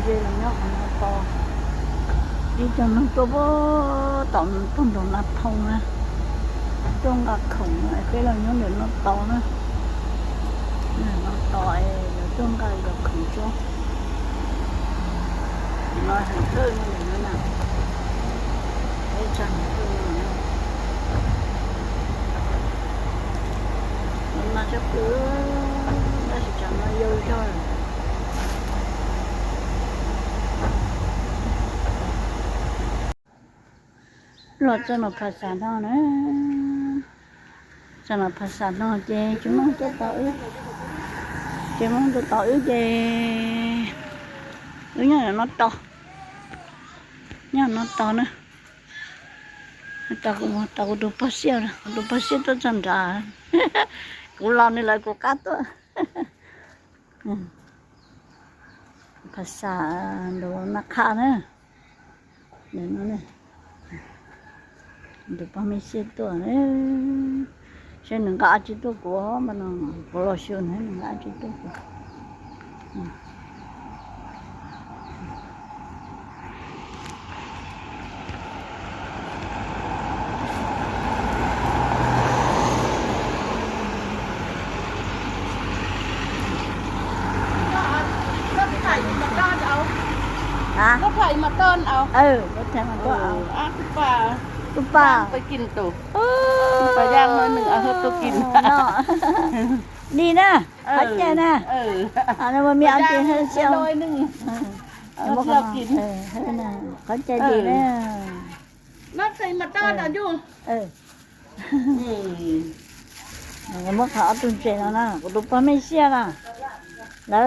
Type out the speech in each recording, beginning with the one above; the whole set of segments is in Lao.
ເວລາຍອກມັນມາຕໍ່ ນີ້ຈະມັນຕົວບໍ່ ຕອນຕົ້ນດອກນາໂພງນະ ຕົວງາຂອງໄອ້ເວລາຍອກເດີນມາຕໍ່ນະ ເດີນມາຕໍ່ໄອ້ຕົວງາດອກຂອງໂຈ ມາຫາເທີນນັ້ນນະ ໄອ້ຈັນເທີນນັ້ນນະ ມັນມາຈາກເກີນ ແລ້ວຊິຈັງມາເຍົວເຈົ້າ ລໍເຈົ້າໜ້າພາສາເນາະນະ ເຈົ້າໜ້າພາສາເນາະ ເຈ ຈຸມອງເຈົ້າຕໍ່ອຶ ເຈມອງເຈົ້າຕໍ່ອຶ ເຈ ອຶ ຍັງນອນຕໍ່ ຍັງນອນຕໍ່ນະ ຕໍ່ກູ ຕໍ່ກູດູປາຊຽວນະ ດູປາຊຽວຕົວຈັນດາ ກູລາວນີ້ແຫຼະ ກູກາຕົວ ອືມ ພາສາໂດນນະຄະເນີ ເດີນມາເນີ ໂດປາເມເຊຕົວເນີ ເຊໜຶ່ງກະອາຈິຕົວກວມານອນ ໂປໂລຊິວເນີ ໜຶ່ງກະອາຈິຕົວກວມາ ອືມ. ລົດໄຖມາຕ້ອນເອົາ ຮະ? ລົດໄຖມາຕ້ອນເອົາ ເອີ ລົດໄຖມາຕ້ອນເອົາ ເອີ ອ່ະ ປາ ປາ ໄປກິນໂຕ ເອີ ປາຍ່າງໜ້ອຍໜຶ່ງ ເອົາເຮັດໂຕກິນເນາະ ດີນະ ເອີ ຂອບໃຈນະ ເອີ ອັນນັ້ນບໍ່ມີອັນທີ່ໃຫ້ຊ່ຽວໜ້ອຍໜຶ່ງ ເອີ ເອົາຊ່ຽວກິນ ເອີ ເອີ ຂອບໃຈດີນະ ເອີ ນັດໃສ່ມາຕ້ອນເອົາຢູ່ ເອີ ອືມ ເອີ ບໍ່ເຂົ້າເອົາຕຸນເຈນເອົານະ ກະດູປາເມເຊຍນະ ເດີ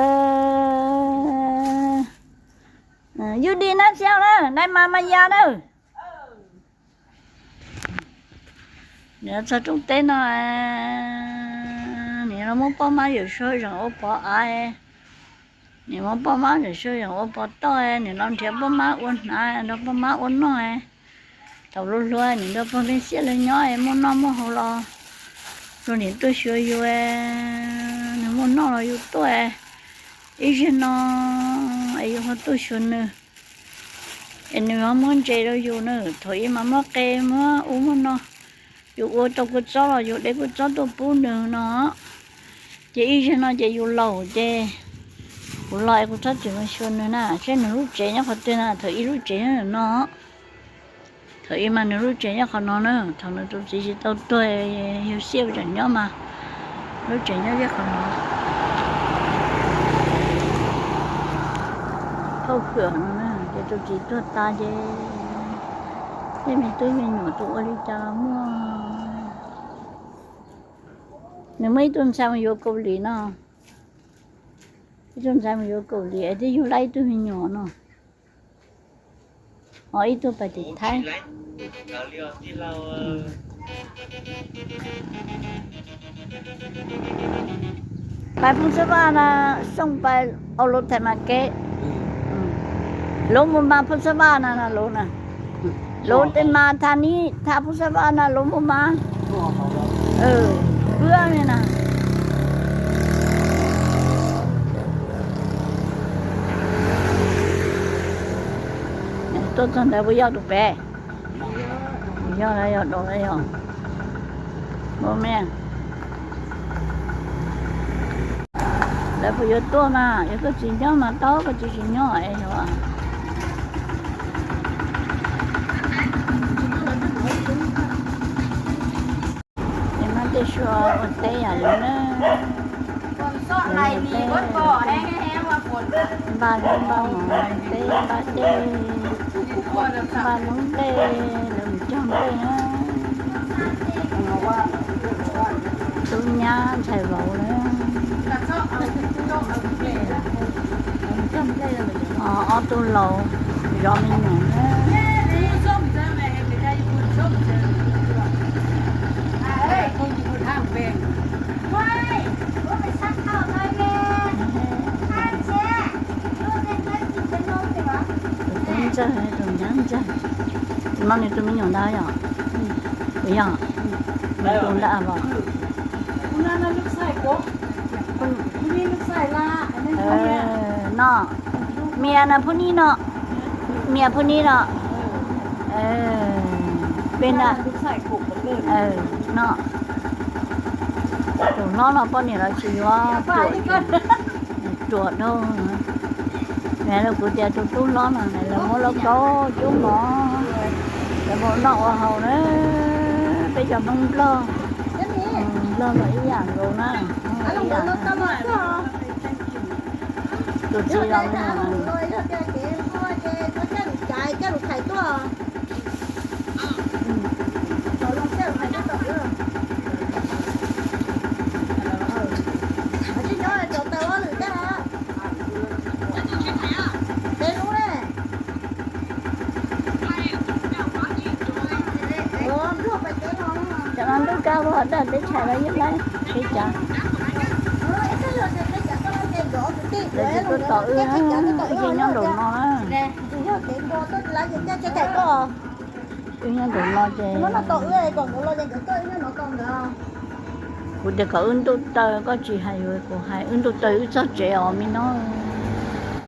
ເອີ ຢູ່ດີນະຊ່ຽວເດີ ໄດ້ມາມາຢາເດີ. 你要吃中餐了啊，你老母爸妈有时候让我不爱，你们爸妈有时候让我不到哎，你老天爸妈我拿，老爸妈我弄哎，到路路哎，你都不能写了鸟哎，莫闹莫吼了，说你多学有哎，你莫闹了又多哎，一直闹，哎，有好多学呢。 ເອັນນີ້ວ່າມ່ວນເຈລາວຢູ່ເນີ ໂທອີມາໝໍ້ເກ ມາອູໝໍ້ນໍ ຢູ່ໂອໂຕກຸຈອລ ຢູ່ເດກຸຈອລໂຕປູເນີເນາະ ເຈອີເຈເນາະ ເຈຢູ່ລາວເຈ ກູລາວເອກຸຈອລເຈມາຊວນເນີນະ ເຊນລູເຈຍອກເຂົາເຕີນະ ໂທອີລູເຈຍອກເນາະ ໂທອີມາເນີລູເຈຍອກເຂົາເນາະເນີ ເທົ່າເນີຕູຈີຊິເຕົ້າຕົວຍ ເຮວຊຽວຈັນຍອມມາ ລູກເຈຍອກເຂົາເນາະ ເຂົາເຂືອເນາະ ເຈຕູຈີຕົວຕາເຈ ເຈມີຕຸ້ຍມີໜູຕູໂອລິຈາລາມົວ ໜຶ່ງມື້ອີ່ຕຸນຊາມາຢູ່ເກົາຫຼີເນາະ ອີ່ຕຸນຊາມາຢູ່ເກົາຫຼີ ໄອ້ທີ່ຢູ່ໄລຕຸນມີໜູເນາະ. ອໍ ອີ່ຕຸໄປຕິດໄທ ໄປພຸດສະຫວານນະ ສົ່ງໄປເອົາລົດໄຖມາເກະ ອືມ ອືມ ລົງບໍ່ມາພຸດສະຫວານນະ ລົດນະ ລົດໄດ້ມາທາງນີ້ ຖ້າພຸດສະຫວານນະ ລົງບໍ່ມາ ເອີ ເບື່ອນີ້ນະ. ຕົ້ນຊັ້ນໃດບໍ່ຢາກຕຸແປ ຢາກລະຢາກດອກລະຢາກ ບໍ່ແມ່ນ ແລ້ວຜູ້ຢູ່ຕົວມາ ຢູ່ຕົວຈິງເຈົ້າມາເຕົ້າກໍຈິງຊິຍ້ອຍວ່າ ເຫັນມັນຈະຊົວເຕຍຢູ່ເນີ ຝົນຊອກໄຫຼໜີເບິດບໍ່ ແຮງໆວ່າຝົນ ບ້ານນ້ອງເບົາເຕຍ ບ້ານເຕຍ ບ້ານນ້ອງເຕຍ ເລີ່ມຈ້ອງເຕຍ ຕຸ້ນຍາມໃສ່ເບົາເລີຍ ອໍ ອໍ ຕຸ້ນເລົາ ຍອມມີຫຍັງເລີຍ. ນອນໃນຕູ້ມີຫຍັງໄດ້ເນາະ ບໍ່ຢາກ ມີຕູ້ໄດ້ບໍ່ ເອີ ເນາະ. ເມຍນະຜູ້ນີ້ເນາະ ເມຍຜູ້ນີ້ເນາະ ເອີ ເປັນນະ ເອີ ເນາະ ໂຕນ້ອງເນາະ ປ້ອນນີ້ລາວຊິວ່າ ຈວດເນາະ ແມ່ລາວກູແຕ່ໂຕຕູ້ນ້ອງນະ ແລ້ວໂມລະກໍຈຸ້ມໝໍ ແລ້ວໂມນອກວ່າເຮົານະ ໄປຈອກນ້ອງຫຼໍ່ ຫຼໍ່ອີ່ຫຍັງໂລນະ ອີ່ຫຍັງ ໂຕຈີລາວນະ ຈະນອນດູກາບໍ່ໄດ້ໄປໃຊ້ລະຢູ່ໄລເຮັດຫຍັງ ລະຊິຕົວຕໍ່ອຶ ອີ່ຫຍັງໂດນມາ ອຶຫຍັງໂດນມາເຈ ກູແຕ່ເຂົາອຶນໂຕເຕີກໍຊິໃຫ້ຢູ່ ກູໃຫ້ອຶນໂຕເຕີອຶຊອດເຈອອມີນ້ອຍ